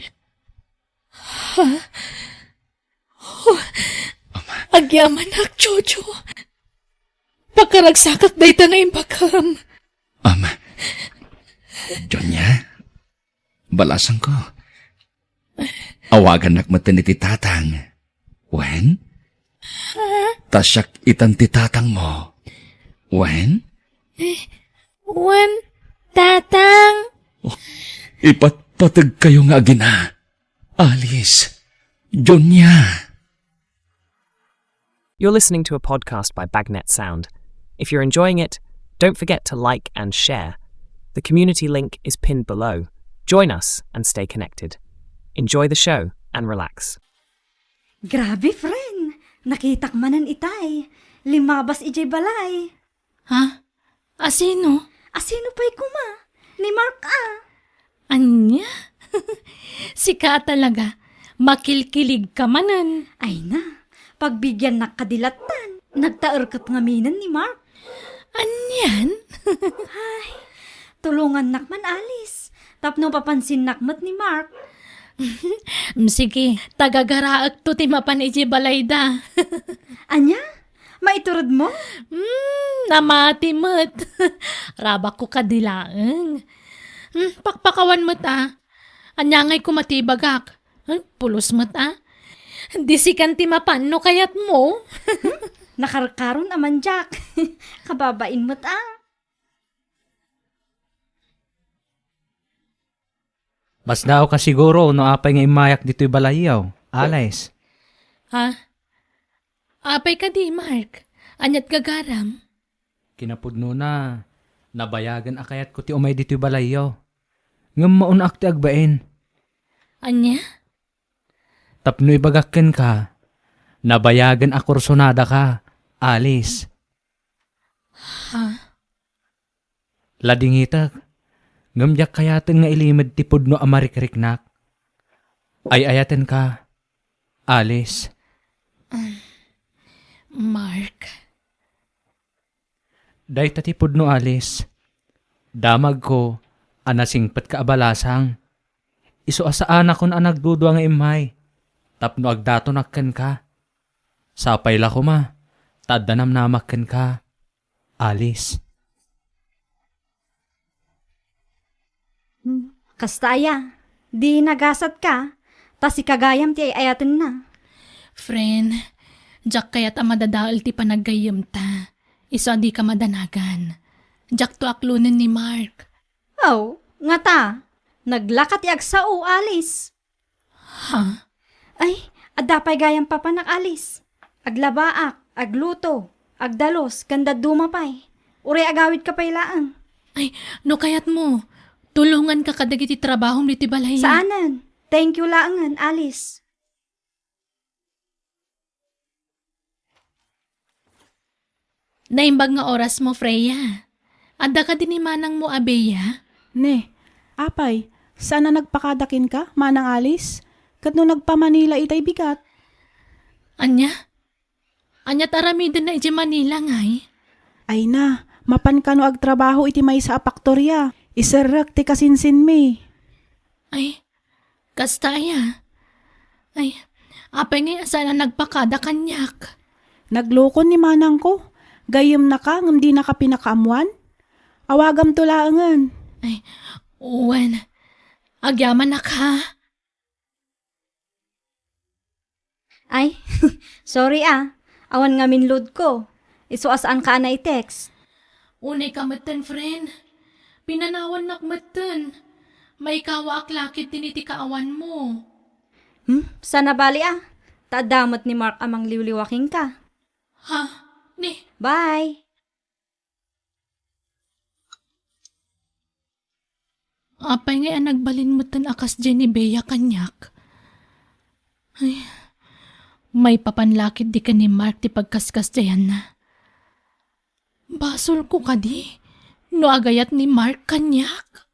Ha? Oh, agyamanak, Jojo. Pakaragsakak dayta nga imbagam. Ama. Junia, balasangko. Awagannak metten iti tatang. Wen? Ha? Ta siak itan ti tatangmo. Wen? Eh, wen, tatang. Oh, ipatpategkayo nga agina. Alice. Junia. You're listening to a podcast by Bagnet Sound. If you're enjoying it, don't forget to like and share. The community link is pinned below. Join us and stay connected. Enjoy the show and relax. Grabe, friend! Nakitak manen itay. Limabas idiay balay. Ha? Asino? Asino pay koma? Ni Mark a. Ania? Sika a talaga. Makilkiligka manen. Ay na, pagbigiannak kadi lattan. Nagtaerket ngaminen ni Mark. Anian? Ay, tulongannak man, Alice. Tapno papansinnak met ni Mark. Mm, sige, tagagaraekto ti mapan idiay balayda. Ania? Maituredmo? Hmm, namati met. Rabakko kadi laeng. Hmm, pakpakawan met a. Ania ngay koma ti ibagak? Hmm, pulos met a. Di sikan ti mapan no kayatmo. Hmm, nakarkaron a man diak. Kababain met a. Masdaawka siguro no apay nga immayak ditoy balayyo, Alice. Ha? Apay kadi, Mark? Aniat gagaram? Kinapudnona, nabayagen a kayatko ti umay ditoy balayyo. Ngem maun-ak ti agbain. Ania? Tapno ibagak kenka, nabayagen a kursunadaka, Alice. Ha? Ladingitek, ngem diak kayaten nga ilimed ti pudno a marikriknak. Ay-ayatenka, Alice. Um, Mark. Dayta ti pudno, Alice. Damagko a nasingpetka a balasang. Isu a saanakon a nagdudua nga immay tapno agdatonak kenka. Sapay la koma ta adda namnamak kenka, Alice. Hmm, kasta aya, di nagasatka, ta sika gayam ti ay-ayatenna. Friend, diak kayat a madadael ti panaggayyemta. Isu a dika madanagan. Diakto aklonen ni Mark. Aw, ngata, naglaka ti agsao, Alice. Ha? Ay, adda pay gayam papanak, Alice. Aglabaak, agluto, agdalus, ken dadduma pay. Uray agawidka pay laeng. Ay, no kayatmo, tulonganka kadagiti trabahom ditoy balay. Saanen. Thank you laengen, Alice. Naimbag nga orasmo, Freya. Adda kadi ni manangmo a Bea? Ne, apay, saan a nagpakada kenka, Manang Alice? Ket no nagpa-Manila itay bigat? Ania? Aniat aramidenna idiay Manila, ngay? Ay na, mapan kano agtrabaho iti maysa a paktoria. Iserrek ti kasinsinmi. Ay, kasta aya? Ay, Apay ngay a saan a nagpakada kaniak? Nagloko ni manangko. Gayyemnaka ngem dinaka pinakaammoan? Awagamto laengen. Ay, wen. Agyamanak, ha? Ay, sorry, ah. Awan ngamin load ko. Isu a saanka a nai-text. Unay ka metten, friend. Pinanawannak metten. Maikawaak la ketdin iti kaawanmo. Hmm? Saan a bali, ah. Ta adda met ni Mark a mangliwliwa kenka. Ha? Ni? Bye. Apay ngay a nagbalin metten a kasdiay ni Bea kaniak? Ay, maipapan la ketdi ken ni Mark ti pagkaskasdiayanna. Basolko kadi no agayat ni Mark kaniak?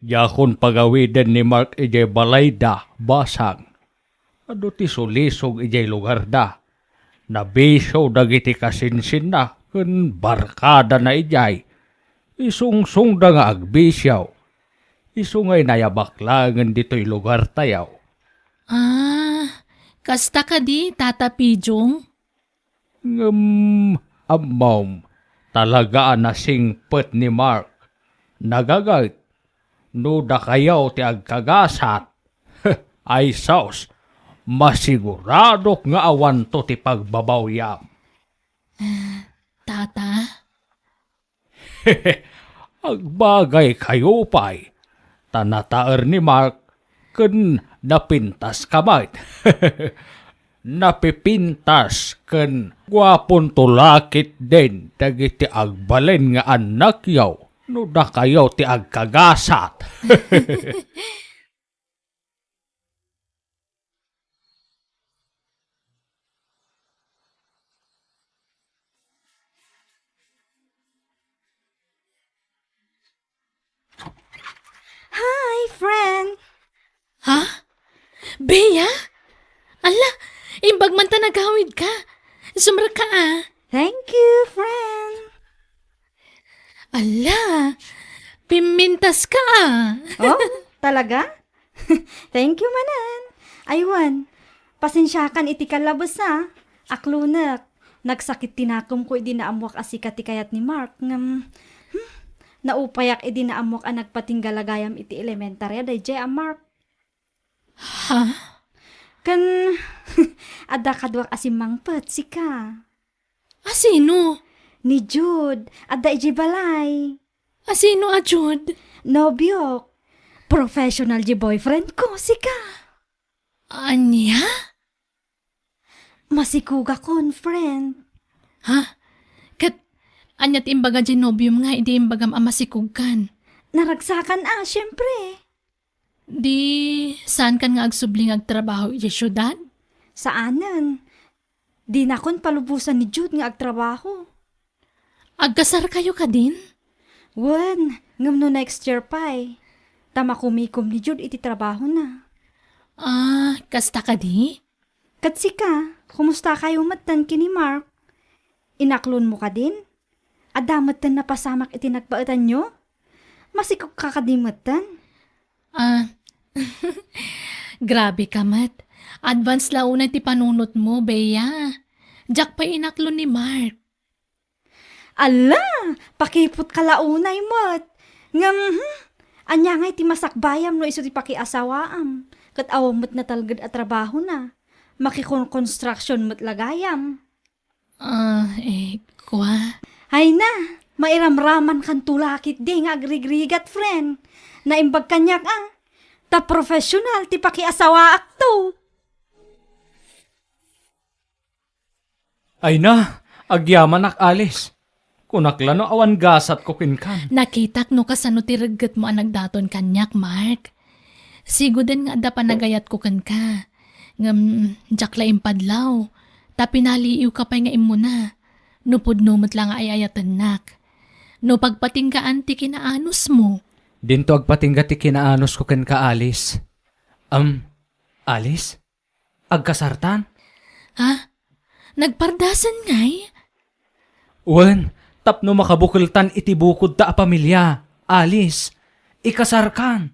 Diakon pagawiden ni Mark idiay balayda, basang. Adu ti sulisog idiay lugarda. Nabisio dagiti kasinsinna ken barkadana idiay. Isungsongda nga agbisio. Isu nga inayabak laengen ditoy lugartayo. Ah, kasta kadi, Tata Pijong? Ngem, ammom, talaga a nasingpet ni Mark. Nagaget, no dakayo ti agkagasat, ay sus, masiguradok nga awanto ti pagbabawyam. Ah, Tata? Agbagaykayo pay, ta nataer ni Mark ken napintaska met. Napipintas ken guaponto la ketdin dagiti agbalin nga annakyo no dakayo ti agkagasat. Hi, friend! Ha? Bea? Ala, imbag man ta nagawid ka. Sumrek ka, ah. Thank you, friend. Ala, pimintas ka, ah. Oh, talaga? Thank you manen. Aywan, pasensiakan iti kallabes, ha. Aklonek, nagsakit ti nakemko idi naammoak a sika ti kayat ni Mark. Ngem, hmm, naupayak idi naammoak a nagpatingga la gayam iti elementary a daydiay a Mark. Ha? Ken, adda kaduak a simmangpet, sika. A sino? Ni Jude, adda idiay balay. A sino a Jude? Nobiok. Professional diay boyfriend ko, sika. Ania? Masikogakon, friend. Ha? Ket ania ti imbaga diay nobiom nga idi imbagam a masikogkan? Naragsakan a, siempre. Di, saankan nga agsubli nga agtrabaho idiay siudad? Saanen. Dinakon palubosan ni Jude nga agtrabaho. Agkasarkayo kadin? Wen, ngem no next year pay, ta makumikom ni Jude iti trabahona. Ah, kasta kadi? Ket sika, kumustakayo metten ken ni Mark? Inaklonmo kadin? Adda metten napasamak iti nagbaetanyo? Masikogka kadi metten? Ah, grabe ka met. Advance la unay ti panunotmo, Bea. Diak pay inaklon ni Mark. Ala, pakiputka la unay met. Ngem, hmm, ania ngay ti masakbayam no isu ti pakiasawaam? Ket awan met natalged a trabahona. Makikon-construction met la gayam. Ah, eh, kua? Ay na, mairamramankanto la ketdi nga agrigrigat, friend. Naimbag kaniak, ah. Ta professional ti pakiasawaakto. Ay na, agyamanak, Alice. Kunak la no awan gasatko kenkan. Nakitak no kasano ti reggetmo a nagdaton kaniak, Mark. Siguden nga adda panagayatko kenka. Ngem, diak la impadlaw, ta pinaliiwka pay nga immuna. No pudno met la nga ay-ayatennak. No pagpatinggaan ti kinaanusmo. Dinto agpatingga ti kinaanosko kenka, Alice. Am, Alice? Agkasartan? Ha? Nagpardasen ngay? Wen, tapno makabukeltan iti bukodta a pamilia, Alice, ikasarkan.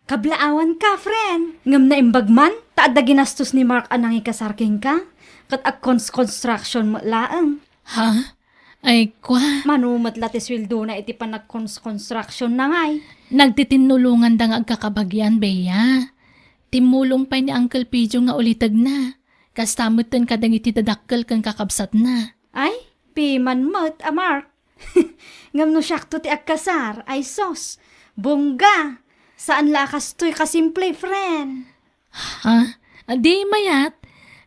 Kablaawanka, friend. Ngem naimbag man, ta adda ginastos ni Mark a nangikasar kenka, ket agkons-construction met laeng. Ha? Ay, kwa? Mano met la ti sueldona iti panagkons-construction na ngay? Nagtitinnulonganda nga agkakabagian, Bea. Timmulong pay ni Uncle Pijo nga ulitegna. Kasta metten kadagiti dadakkel ken kakabsatna. Ay, piman met a Mark. Ngem no siakto ti agkasar, ay sos, bongga! Saan la a kastoy kasimple, friend. Ha? Adi mayat?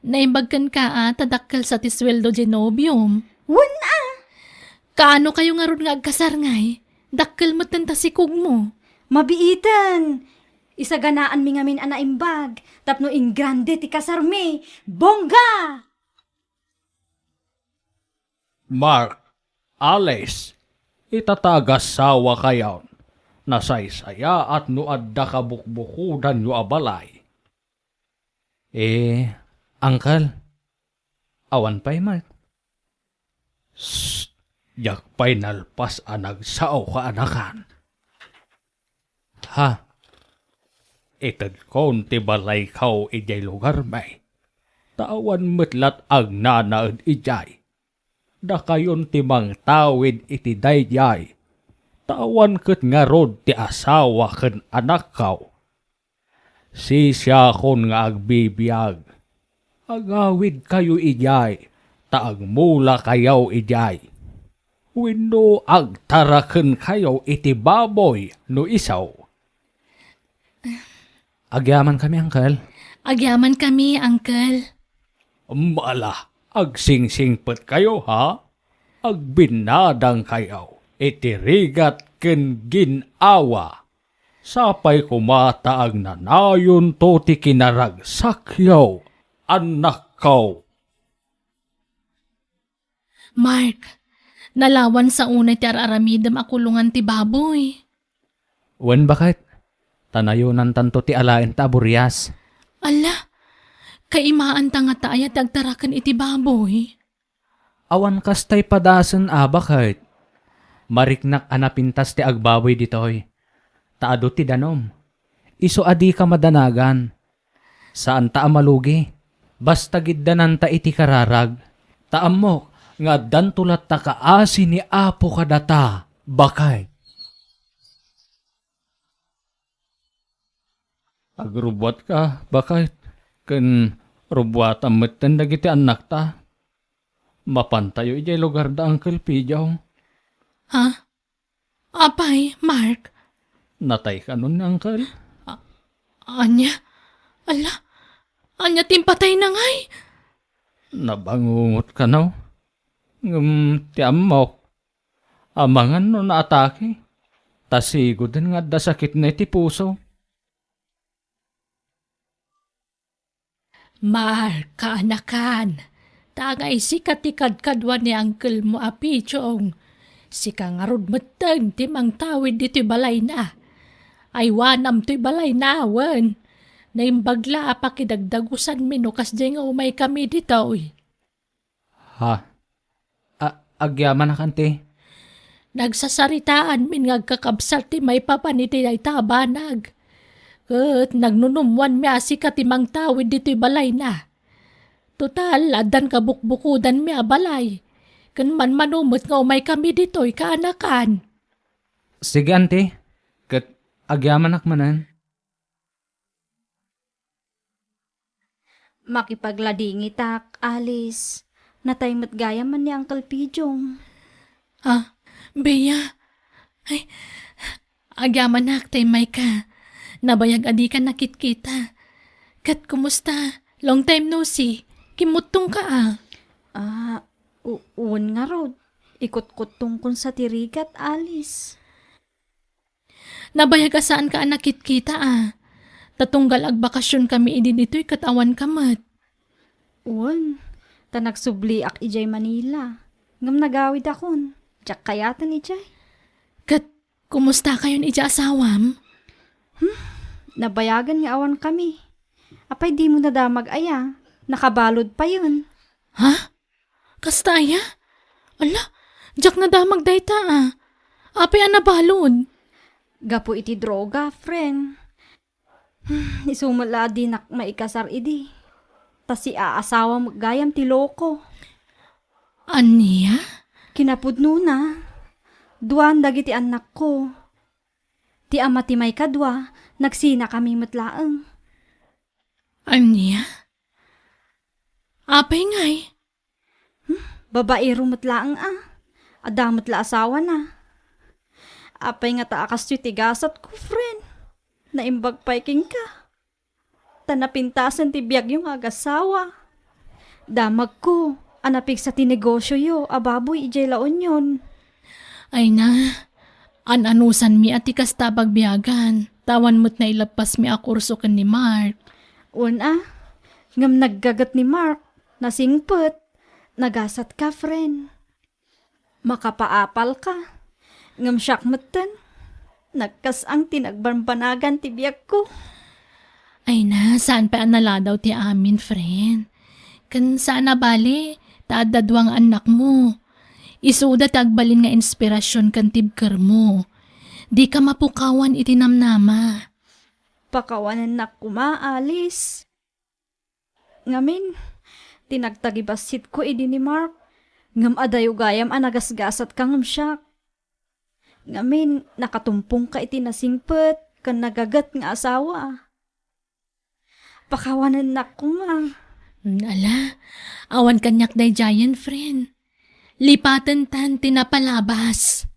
Naimbag kenka a ta dakkel sa ti sueldo di nobiom. Wen a! Kaano kayo ngarud nga agkasar ngay? Dakkel metten ta sikogmo. Mabiiten! Isaganaanmi ngamin a naimbag tapno ingrande ti kasarmi. Bongga! Mark, Alice, ita ta agasawakayon, nasaysayaat no adda kabukbukodanyo a balay. Eh, Uncle, awan pay met. Shh! Diak pay nalpas a nagsao, kaanakan. Ha? Itedkon ti balayko idiay lugarmi, ta awan met lat agnanaed idiay. Dakayon ti mangtawid iti daydiay, ta awan ket ngarud ti asawa ken anakko. Sisiakon nga agbibiag. Agawidkayo idiay, ta agmulakayo idiay. Wenno agtarakenkayo iti baboy no isu. Agyamankami, Uncle. Agyamankami, Uncle. Ala, agsingsingpetkayo, ha? Agbinnadangkayo iti rigat ken gin-awa. Sapay koma ta agnanayonto ti kinaragsakyo, annakko. Mark, nalawan sa unay ti ar-aramidem a kulongan ti baboy. Wen, baket, ta nayonantanto ti alaenta a burias. Ala, kaimaanta ngata aya ti agtaraken iti baboy? Awan kastay padasen a, baket. Mariknak a napintas ti agbaboy ditoy, ta adu ti danum. Isu a dika madanagan. Saanta a malugi. Basta giddananta iti kararag. Ta ammok nga addanto latta kaasi ni Apo kadata, baket. Agrubbuatka, baket, ken rubbuatam metten dagiti annakta. Mapantayo idiay lugar da Uncle Pijo. Ha? Apay, Mark? Natay kanon ni Uncle? A-, ania? Ala, ania ti impatayna ngay? Nabangungot kano? Ngem ti ammok, amangan no naatake, ta sigoden nga adda sakitna iti puso. Mark, kaanakan, ta angay sika ti kadkaduan ni angkelmo a Pichong, sika ngarud metten ti mangtawid ditoy balayna. Aywanam toy balayna, wen. Naimbag la a pakidagdagusanmi no kasdiay nga umaykami ditoy. Ha? A-, agyamanak, anti? Nagsasaritaanmin nga agkakabsat ti maipapan iti dayta a banag. Ket nagnunummoanmi a sika ti mangtawid ditoy balayna. Total, addan kabukbukodanmi a balay. Ken manmano met nga umaykami ditoy, kaanakan. Sige, anti. Ket agyamanak manen. Makipagladingitak, Alice. Natay met gayam man ni Uncle Pijong. Ah, Bea. Ay, agyamanak, tay mayka. Nabayag a dika nakitkita. Ket kumusta? Long time no see. Kimmuttongka, ah. Ah, u-, wen ngarud. Ikutkuttongkon sa ti rigat, Alice. Nabayag a saanka a nakitkita, a. Ta tunggal agbakasionkami idi ditoy ket awanka met. Wen, ta nagsubliak idiay Manila. Ngem nagawidakon. Diak kayaten idiay. Ket kumustakayon idiay asawam? Hmm, nabayagen nga awankami. Apay dimo nadamag aya? Nakabalud payen. Ha? Kasta aya? Ala, diak nadamag dayta, a. Apay a nabalud? Gapu iti droga, friend. Isu met la a dinak maikasar idi. Ta siaasawa met gayam ti loko. Ania? Kinapudnona, duan dagiti annakko. Ti ama ti maikadua, nagsinakami met laeng. Ania? Apay ngay? Hmm, babaero met laeng a. Adda met la asawana. Apay ngata a kastoy ti gasatko, friend? Naimbag pay kenka. Ta napintasen ti biagyo nga agasawa. Damagko a napigsa ti negosioyo a baboy idiay La Union. Ay na, an-anusanmi a ti kasta a bagbiagan, ta awan met naileppasmi a kurso ken ni Mark. Wen a, ngem naggaget ni Mark, nasingpet, nagasatka, friend. Makapaapalka. Ngem siak metten, nagkas-ang ti nagbanbanagan ti biagko. Ay na, saan pay a naladaw ti amin, friend. Ken saan a bale, ta adda dua nga annakmo. Isuda ti agbalin nga inspirasion ken tibkermo. Dika mapukawan iti namnama. Pakawanennak koma, Alice. Ngamin, ti nagtagibassit ko idi ni Mark, ngem adayo gayam a nagasgasatka ngem siak. Ngamin, nakatumpongka iti nasingpet ken nagaget nga asawa. Pakawanennak koma. Hmm, ala, awan kaniak daydiayen, friend. Lipatentan ti napalabas.